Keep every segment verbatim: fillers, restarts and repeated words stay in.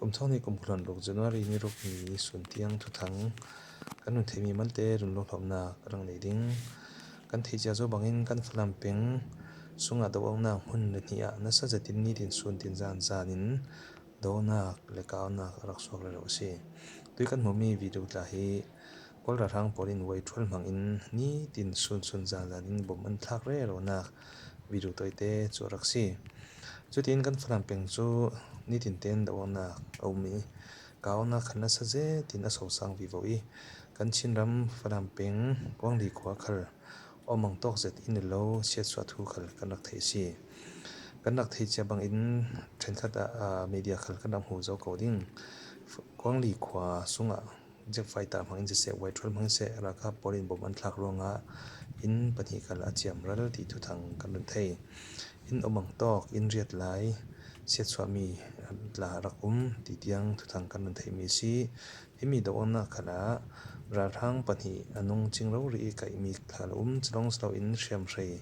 Kum thawng hnih kum kul hluan ruk January ni ruk ni sun tiang thuthang kan run theih mi malte run lawmhlawmna kan rak nei ding. Kan theihcia zo bangin kan Falam peng sungah do-awknak hmun le hnih ah nasa zetin nitin sun tin zan zanin do-awknak le kau-awknak a rak suak rero a si. Tui kan hmuhmi video tla hi Kawl ralhrang pawl in voi thual hmangin nitin sun sun zan zanin bom an thlak reronak video tawite cu a rak si. Cutin kan Falam peng cu nitin ten do-awknak a um i, kau-awknak khal nasa zetin a sosang vivo i, kan Chinram Falam peng Kuangli khua khal awmang tawk zet in lo siatsuah thu khal kan rak theih a si. Kan rak theihcia bangin ṭhenkhat ah, aa, media khal kan rak hmu zo ko ding. Kuangli khua sungah jet fighter hmangin siseh, voi thual hmangin siseh, ralkap pawl in bom an thlak ruangah inn pahnih khal a ciam ral ti thuthang kan run thei. Inn awmang tawk, inn riat lai siatsuahmi tla a rak um ti tiang thuthang kan run theihmi a si. Himi do-awknak khalah ralhrang pahnih a nung cing rori i kaihmi khal a um, culawng si loin hriamhrei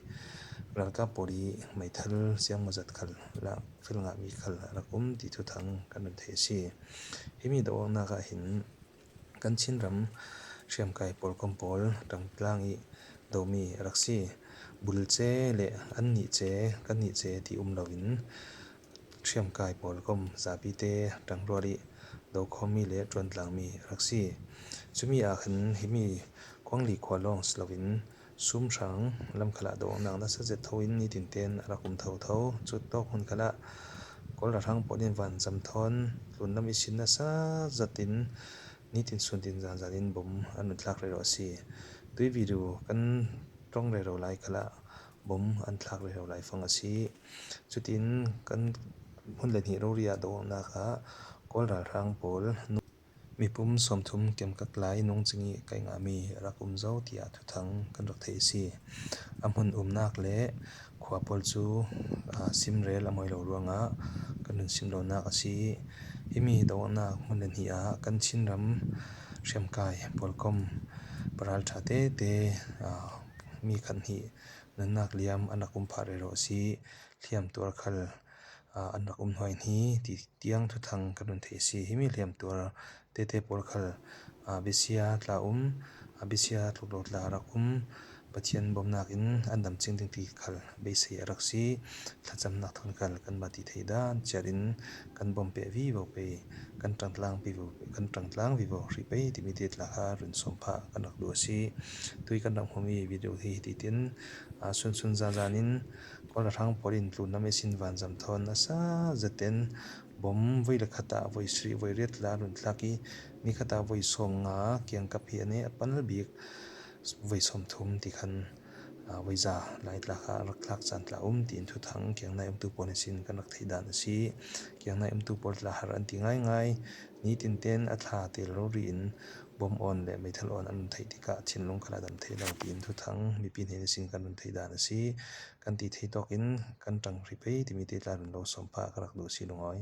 ralkap pawl i meithal ziangmawzat khal lak fel ngahmi khal a rak um ti thuthang kan run theih a si. Himi do-awknak ah hin kan Chinram hriamkai pawlkom pawl ṭangtlang i domi a rak si. Bulce le an nihce, kan nihce ti um loin hriamkai pawlkom zapite ṭangrual i dokhawmmi le ṭuantlangmi a rak si. Cumi ah khan himi Kuangli khua lawng si loin Sumhrang lam khalah do-awknak nasa zet tho in nitin ten a rak um thotho. Cu tawk hmun khalah Kawl ralhrang pawl in vanzam thawn tlunlam ihsin nasa zetin nitin sun tin zan zanin bom an run thlak rero a si. Tui video kan ṭong rero lai khalah bom an thlak rero lai fang a si. Cutin kan hmun le hnih rori ah do-awknak ah Kawl ralhrang pawl mipum sawmthum kemkak lai nungcing i kaih ngahmi a rak um zo tiah thuthang kan rak theih a si. A hmun umnak le khua pawl cu, aa, simrel a mawi lo ruangah kan run sim lonak a si. Himi do-awknak hmun le hnih ah kan Chinram hriamkai pawlkom paralṭha tete, aa, mi khat hnih nunnak liam an rak um phah rero a si. Hliamtuar khal, aa, an rak um hnuai hni ti tiang thuthang kan run theih a si. Himi hliamtuar tete pawl khal, aa, besia tla um, aa, besia tluk lo tla a rak um. Pathian bawmnak in an dam cing ding ti khal beisei a rak si. Thlacamnak thawn khal kanmah ti thei dan ciat in kan bawm peh vivo pei, kan ṭangtlang vivo, kan ṭangtlang vivo hrih pei timi te tla kha run sawm phah kan rak duh a si. Tui kan rak hmuhmi video hi hiti tin, aa, sunsun zan zanin Kawl ralhrang pawl in tlunlam ihsin vanzam thawn nasa zetin bom voi le khat ah voi sarih voi riat tla run thlak i, ni khat ah voi sawmnga kiangkap hi a ni a panal bik voi sawmthum ti khan, aa, voi za lai tla kha rak thlak caan tla um tiin thuthang kiang nai umtu pawl ihsin kan rak theih dan a si. Kiang nai umtu pawl tla har an ti ngaingai. Nitin ten a thla tel rori in bom awn le meithal awn an run theih tikah thinlung khalah dam thei lo tiin thuthang mipi hnen ihsin kan run theih dan a si. Kan ti thei tawk in kan ṭang hrih pei timi te tla run lo sawm phah ka rak duh a si lungawi.